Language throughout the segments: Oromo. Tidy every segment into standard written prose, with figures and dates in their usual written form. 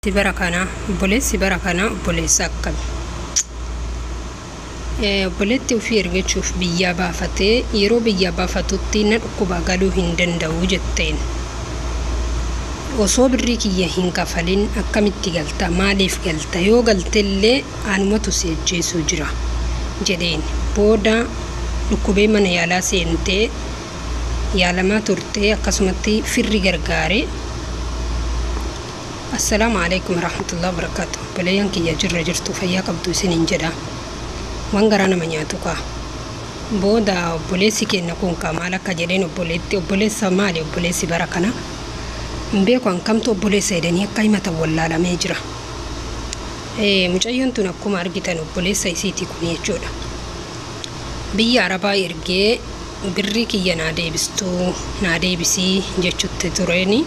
Bara kanaa obboleessi bara kanaa obboleessa akkami? Obboleetti ofii ergachuuf biyyaa baafatee yeroo biyyaa baafatutti na dhukkuba galuu hin danda'u jetteen. Osoo birrii kiyya hin kafalin akkamitti galta? Maaliif galta? Yoo galtellee anumatu si ajjeesuu jira jedheen. Booda dhukkubee mana yaalaa seentee yaalamaa turtee akkasumatti firri gargaare. Assalaamu alaikum warahmatullahi wabarakatuh. Obboleeyyan kiyya jirra jirtu fayyaa qabdu isiniin jedha. Waan garaa nama nyaatu kaa. Booda obboleessi keenya kun kaa maal akka jedheen obboleetti obboleessa maali obboleessi bara kana? Hin beeku hankamtu obboleessa jedhanii akka himatan wallaalamee jira. Mucayyoon tun akkuma argitan obboleessa isiiti kun jechuudha. Biyya Arabaa ergee birrii kiyya naa deebistuu naa deebisii jechutti tureeni.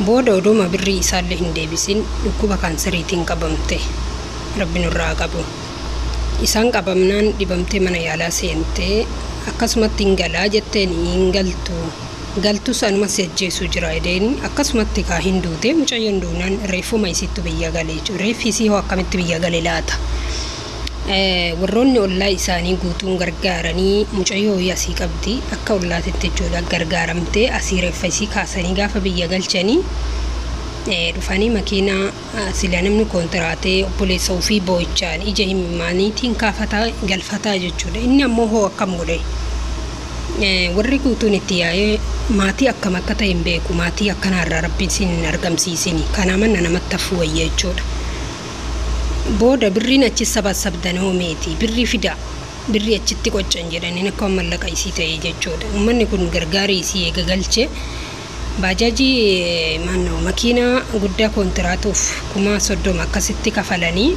Booda oduma birrii isaallee hin deebisin dhukkuba kaanseriitiin qabamte. Rabbi nurraa qabu. Isaan qabamnaan dhibamtee mana yaalaa seentee akkasumatti hin galaa jetteen hin galtu. Galtus anuma si ajjeesuu jira jedheen akkasumatti kaa hin duute mucayyoon duunaan reeffuma isiittu biyya galee jechuudha. Reeffi isii hoo akkamitti biyya gale laata? Warroonni ollaa isaanii guutuun gargaaranii mucayyoo ho'i asii qabdi akka ollaatitti jechuudha gargaaramtee asii reeffa isii kaasanii gaafa biyya galchanii dhufanii makiinaa sila namni koontiraatee obboleessa ofii boo'ichaan ija himimmaaniitiin kaafataa galfataa jechuudha. Inni ammoo hoo akkam godhe? Warri guutuun itti yaa'ee maatii akkam akka ta'e hin beeku maatii akkanaarraa rabbiin isin hin argamsiisini kanaa manna namatti hafuu wayya jechuudha. Booda birriin achi sabasabdan hoomeeti birrii fida birrii achitti qoccan jedhaniin akka mallaqa isii ta'e jechuudha. Uummanni kun gargaarii isii eega galche baajaajii maannoo makiinaa guddaa koontiraatuuf 30,000 akkasitti kafalanii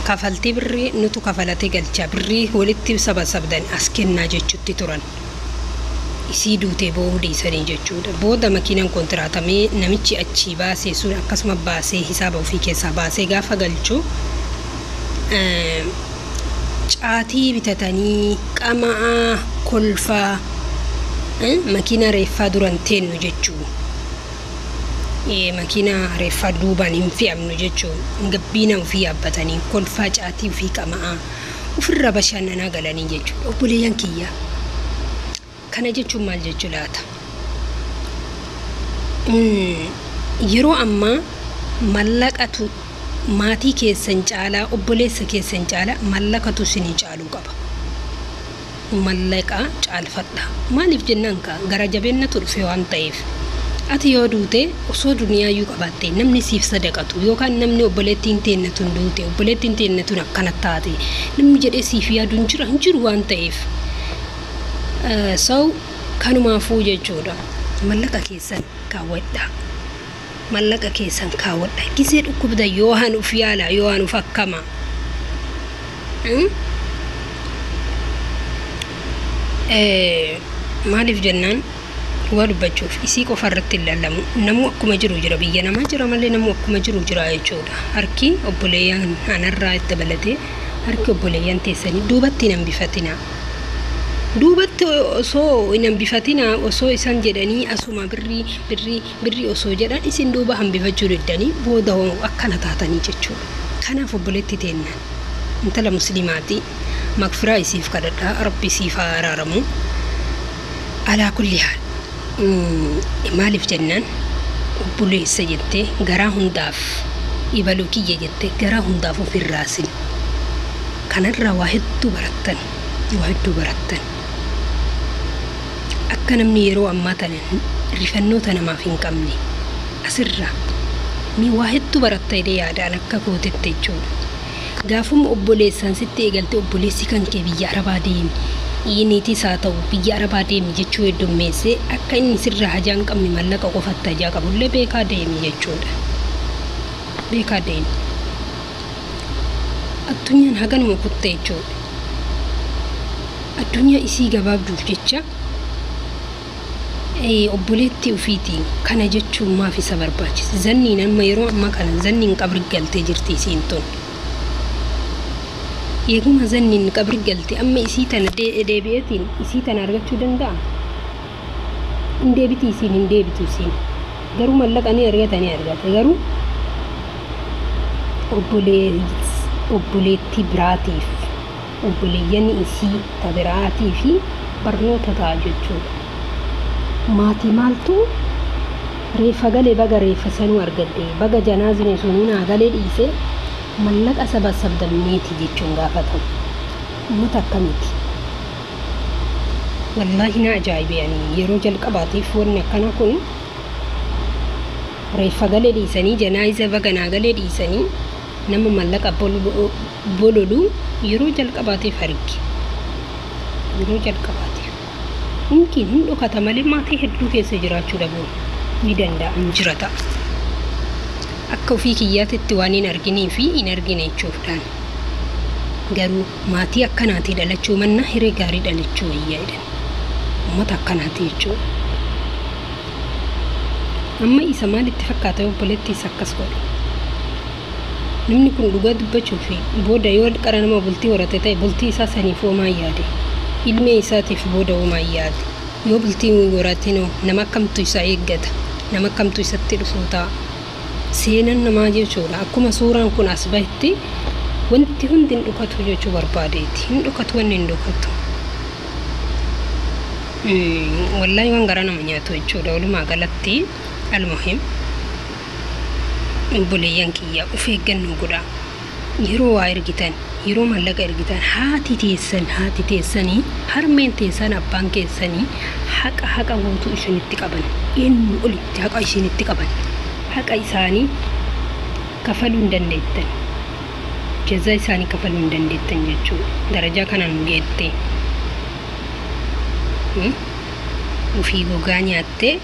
kafaltii birrii nutu kafalatee galcha birrii walitti sabasabdan as kennaa jechutti turan. Isii duutee boo'uu dhiisanii jechuudha. Booda makiinaan koontiraatamee namichi achii baasee sun akkasuma baasee hisaaba ofii keessaa baasee gaafa galchu caatii bitatanii qama'aa kolfaa makiinaa reeffaa duran teennu jechuu. Makiinaa reeffaa duubaan hin fe'amnu jechuu. Gabbiina ofii yaabbatanii kolfaa caatii ofii qama'aa ofirra bashannanaa galanii jechuudha. Obboleeyyan kiyya. Kana jechuun maal jechuu laata? Yeroo ammaa mallaqatu maatii keessan caalaa obboleessa keessan caalaa mallaqatu isinii caaluu qaba. Mallaqa caalfadha. Maaliif jennaan kaa gara jabeennatu dhufe waan ta'eef. Ati yoo duute osoo duniyaayyuu qabaatte namni siif sadaqatu yookaan namni obboleettiin teennatun duute obboleettiin teennatun akkana taate namni jedhee siif yaadu hin jira hin jiru waan ta'eef. So kanumaafuu jechuudha. Mallaqa keessan kaawwadha. Mallaqa keessan kaawwadha. Gisee dhukkubda yoo haan uf yaala yoo haan uf akkama. Maaliif jennaan waa dubbachuuf isii qofa irratti hin lallamu. Namuu akkuma jiru jira biyya namaa jira malee namuu akkuma jiru jira jechuudha. Harki obboleeyyan anarraa dabalatee harki obboleeyyan teessanii duubatti hin hambifatinaa. Duubatti osoo hin hambifatinaa osoo isaan jedhanii asuma birrii birrii birrii osoo jedhan isin duuba hambifachuu diddanii booda hoo akkana taatanii jechuudha. Kanaaf obboleetti teennaan intala musliimaati magfiraa isiif kadhadhaa rabbi isiif haa araaramu. Alaa kulli haal maaliif jennaan obboleessa jettee garaa hundaaf ibaluu kiyya jettee garaa hundaaf of hin raasin. Kanarraa waa hedduu barattan waa hedduu barattan. Akka namni yeroo ammaa tana rifannoota namaaf hin qabne asirraa mi waa hedduu baratta jedhee yaadaan akka kootetti jechuudha. Gaafuma obboleessaan sitti eegalte obboleessi kan kee biyya Arabaa deemi niitis haa ta'u biyya Arabaa deemi jechuu heddummeessee akka inni sirraa hajaa hin qabne mallaqa qofatti hajaa qabullee beekaa deemi jechuudha. Beekaa deemi. Addunyaan haganuma kutte jechuudha. Addunyaa isii gabaabduuf jecha obboleettii ofiitiin kana jechuun maaf isa barbaachisa? Zanniin amma yeroo ammaa kana zanniin qabri galtee jirti isiin tun. Eeguma zanniin qabri galte amma isii tana deebi'eetiin isii tana argachuu danda'a? Hin deebiti isiin hin deebitu isiin. Garuu mallaqa ni argata ni argata garuu Obboleettii biraatiif, obboleeyyan isii ta biraatii fi barnoota ta'a jechuudha. Maatii maaltu reeffa galee baga reeffa sanuu argadde, baga janaazini sunuu naa galee dhiise, mallaqa saba sabdamneeti jechuun gaafatamu. Uummata akkamiiti? Wallaahi na ajaa'ibe. Ani yeroo jalqabaatiif wanni akkana kun, reeffa galee dhiisanii, janaayiza baga naa galee dhiisanii nama mallaqa bololu yeroo jalqabaatiif arge. Yeroo jalqabaatiif. Mumkin hin dhokata malee maatii hedduu keessa jiraachuu dhabuun ni danda'a, hin jira ta'a. Akka ofii kiyyaatitti waan hin arginii fi hin argine jechuudhaan. Garuu maatii akkanaatii dhalachuu manna hiree gaarii dhalachuu wayyaa jedhan. Uummata akkanaati jechuudha. Amma isa maalitti fakkaata obboleettii isa akkas godhu? Namni kun dhugaa dubbachuu fi booda yoo qara nama bultii horate ta'e, bultii isaa saniif homaa yaade. Ilmee isaatiif booda homaa yaade. Yoo bultii horatinoo nama akkamtu isa eeggata? Nama akkamtu isatti dhufuu ta'a? Seenan namaa jechuudha. Akkuma suuraan kun as bahetti wanti hundi hin dhokatu jechuu barbaadeeti. Hin dhokatu, wanni hin dhokatu. Wallaahi waan garaa nama nyaatu jechuudha. Walumaa galatti, almuhim, obboleeyyan kiyya, of eeggannoo godhaa. Yeroo waa ergitan, yeroo maallaqa ergitan, haati teessan, haati teessanii, harmeen teessan, abbaan keessanii haqa guutuu isinitti qaban. Eenyu olitti haqa isinitti qaban. Haqa isaanii kafaluu hin dandeettan. Jazaa isaanii kafaluu hin dandeettan jechuudha. Darajaa kanaan nu geette. Ufii gogaa nyaattee,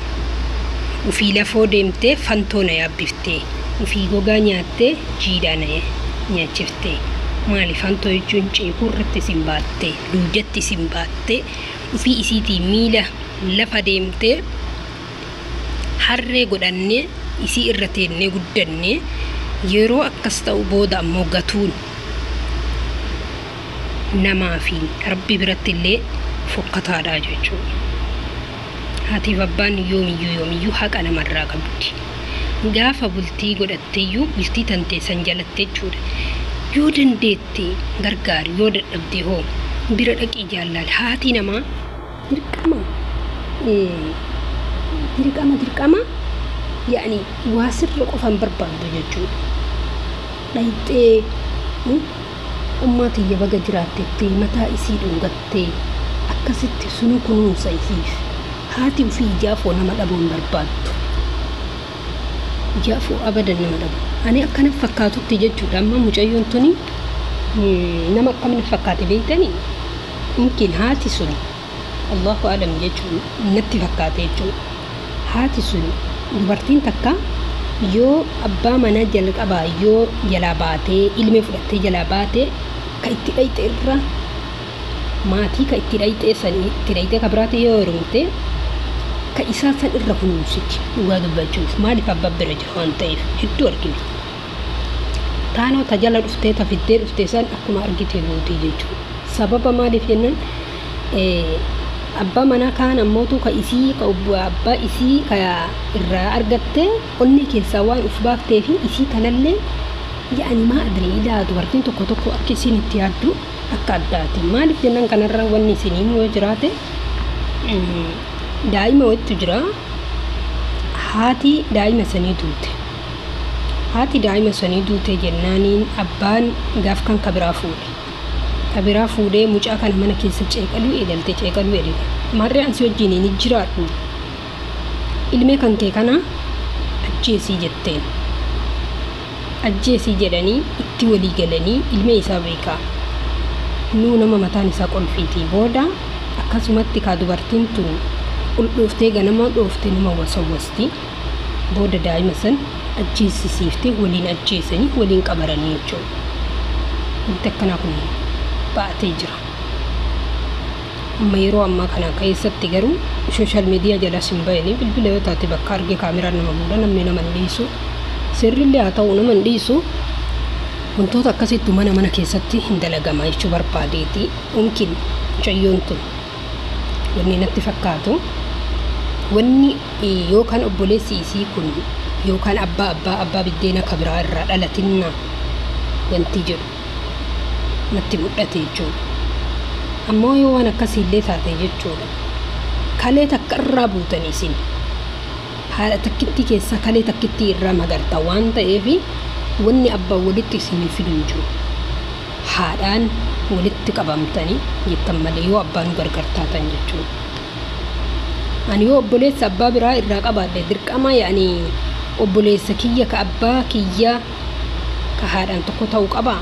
ufii lafoo deemtee fantoo na yaabbiftee, ufii gogaa nyaattee jiidhaa na nyaachiftee. Maali fantoo jechuun? Ceekuu irratti isin baattee, duudatti isin baattee, ufii isiitii miila lafa deemtee harree godhannee isii irra teennee guddannee, yeroo akkas ta'u booda ammoo gatuun namaa fi Rabbi biratti illee fokkataadha jechuudha. Haatiif abbaan yoomiyyuu yoomiyyuu haqa namarraa qabdi. Gaafa bultii godhatteeyyuu bultii tantee san jalatte jechuudha. Yoo dandeette gargaari, yoo dadhabde hoo bira dhaqii jaallaal. Haati namaa dirqama dirqama dirqama yaani waa sirra qofan barbaaddu jechuudha. Dhayxee ummaa tiyya baga jiraattettee mataa isii dhungattee akkasitti sunu kunuunsa isiif. Haati ofii ijaafoo nama dhabuu hin barbaaddu. Ijaafoo abadan nama dhabu. Ani akkana fakkaatutti jechuudha. Amma mucayyoon tuni nama akkamina fakkaate beektanii? Mumkin haati sun, Allahu alam jechuun, natti fakkaate jechuudha. Haati sun, dubartiin takka yoo abbaa manaa jalqabaa yoo jalaa baatee, ilmee fudhattee jalaa baatee, ka itti dhayxe irra maatii ka itti dhayxee san itti dhayxee ka biraatti yoo heerumte, ka isaa san irra kunuunsiti dhugaa dubbachuuf. Maaliif? Abbaa bira jira waan ta'eef. Hedduu argina. Taanoo ta jala dhuftee, ta fiddee dhuftee san akkuma argite gootii jechuudha. Sababa maaliif jennaan, abbaa manaa kaan ammootu ka isii ka abbaa isii ka irraa argattee onnee keessaa waan uf baaftee fi isii tanallee yaani maa adrii ilaa dubartiin tokko tokko akka isiin itti yaaddu akka addaati. Maaliif jennaan, kanarra wanni isinii yoo jiraate, daa'ima wayittu jira. Haati daa'ima sanii duute. Haati daa'ima sanii duute jennaaniin abbaan gaaf kan kabiraa fuudhe. Kabiraa fuudhee mucaa kana mana keessa ceeqaluu eegalte, ceeqaluu eegalte. "Maarree ansi wajjin hin jiraadhu, ilmee kan kee kana ajjeesii" jetteen. Ajjeesii jedhanii itti walii galanii, ilmee isaa beekaa. Nuu nama mataan isaa qolfiitii booda akkasumatti kaa dubartiin tun ol dhooftee ganama dhooftee nama wasawwasti. Booda daa'ima san ajjeesisiiftee, waliin ajjeesanii waliin qabaranii jechuudha. Wanti akkanaa kun baatee jira. Amma yeroo ammaa kana keessatti garuu social media jalas hin bahini. Bilbila yoo taate bakka arge kaameraan nama fuudha, namni nama hin dhiisu. Sirrillee haa ta'u, nama hin dhiisu. Wantoota akkasittu mana mana keessatti hin dalagama jechuu barbaadeeti. Mumkin mucayyoon tun wanni natti fakkaatu, wanni yookaan obboleessi isii kun yookaan abbaa abbaa abbaa biddeena kabiraa irraa dhalatinna. Wanti jedhu natti mul'ate jechuudha. Ammoo yoo waan akkasiillee taate jechuudha. Kalee takka irraa buutanii isin. Haadha takkittii keessaa kalee takkittii irraa magarta waan ta'eef wanni abbaan walitti isin fidu hin jiru. Haadhaan walitti qabamtanii jettan malee yoo abbaan gargar taatan jechuudha. Ani yoo obboleessa abbaa biraa irraa qabaadhe, dirqama yaani obboleessa kiyya ka abbaa kiyya ka haadhaan tokko ta'uu qaba.